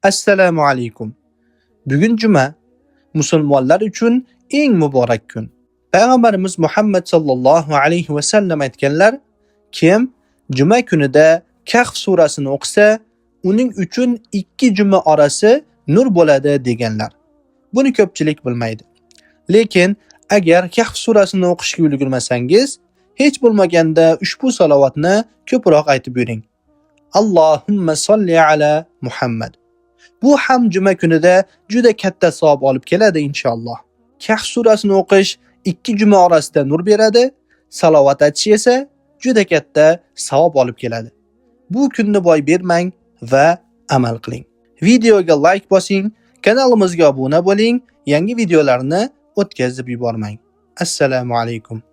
Assalomu alaykum. Bugun juma, musulmonlar uchun eng muborak kun. Payg'ambarimiz Muhammad sallallohu alayhi va sallam aytganlar: kim juma kunida Kahf surasini o'qisa, uning uchun 2 juma orasi nur bo'ladi deganlar. Buni ko'pchilik bilmaydi. Lekin agar Kahf surasini o'qishga ulgurmasangiz, hech bo'lmaganda ushbu salovatni ko'proq aytib yuring. Allohumma solli ala Muhammad. Bu ham juma kunida juda katta savob olib keladi inshaalloh. Kahf surasini o'qish 2 juma orasida nur beradi, salovat aytish esa juda katta savob olib keladi. Bu kunni boy bermang va amal qiling. Videoga like bosing, kanalimizga obuna bo'ling, yangi videolarni o'tkazib yubormang. Assalomu alaykum.